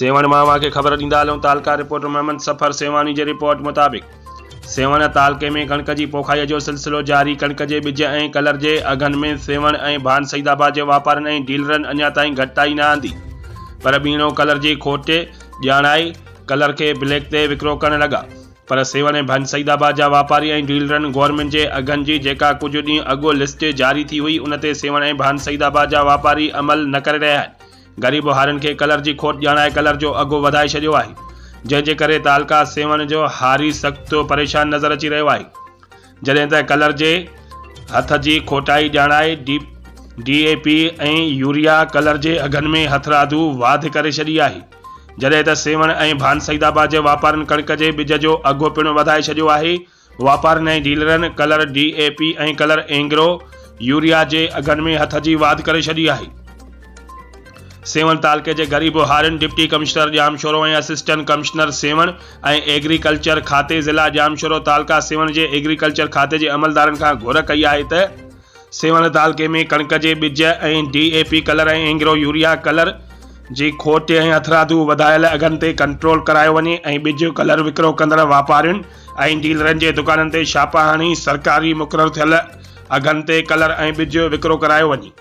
سيوهڻ مان اوهان کي خبر ڏيندا هلون تعلقه رپورٽر محمد صفر سيوهاڻي جي رپورٽ مطابق سيوهڻ تعلقي ۾ ڪڻڪ جي پوکائي جو سلسلو جاري ڪڻڪ جي ٻج ۽ ڪلر جي اگهن ۾ سيوهڻ ۽ ڀان سعيد آباد جي واپارين ۽ ڊيلرن اڃا تائين گهٽتائي نه آندي پر ٻيڻو ڪلر جي کوٽ ڄاڻائي ڪلر کي بليڪ تي وڪرو ڪرڻ لڳا پر سيوهڻ ۽ ڀان سعيد آباد جا واپاري ۽ ڊيلرن گورنمينٽ جي اگهن جي جيڪا ڪجهه ڏينهن اڳ لسٽ جاري ٿي هئي ان تي سيوهڻ ۽ ڀان سعيد آباد جا واپاري عمل نه ڪري رهيا آهن غريب هارين کي ڪلر جي کوٽ ڄاڻائي ڪلر جو اگهه وڌائي ڇڏيو آهي، جنهن جي ڪري تعلقه سيوهڻ جو هاري سخت پريشان نظر اچي رهيو آهي، جڏهن ته ڪلر جي هٿ جي کوٽائي ڄاڻائي ڊي اي پي ۽ يوريا ڪلر جي اگهن ۾ هٿرادو واڌ ڪري ڇڏي آهي، جڏهن ته سيوهڻ ۽ ڀان سعيد آباد جي واپارين ڪڻڪ جي ٻج جو اگهه پڻ وڌائي ڇڏيو آهي، واپارين ۽ ڊيلرن colour D A P ۽ colour Engro urea جي اگهن ۾ هٿ جي واڌ ڪري ڇڏي آهي. سيوهڻ تعلقي جي غريب هارين deputy commissioner Jamshoro ۽ assistant commissioner Sehwan ۽ agriculture کاتي ضلع ڄامشورو تعلقه سيوهڻ جي ايگريڪلچر کاتي جي عملدارن کان گهر ڪئي آهي ته سيوهڻ تعلقي ۾ ڪڻڪ جي ٻج ۽ D A P colour ۽ Engro urea colour جي کوٽ ۽ هٿرادو وڌايل اگهن تي ڪنٽرول ڪرايو وڃي ۽ ٻج ڪلر وڪرو ڪندڙ واپارين ۽ ڊيلرن جي دڪانن تي ڇاپا هڻي سرڪاري مقرر ٿيل اگهن تي ڪلر ۽ ٻج وڪرو ڪرايو وڃي.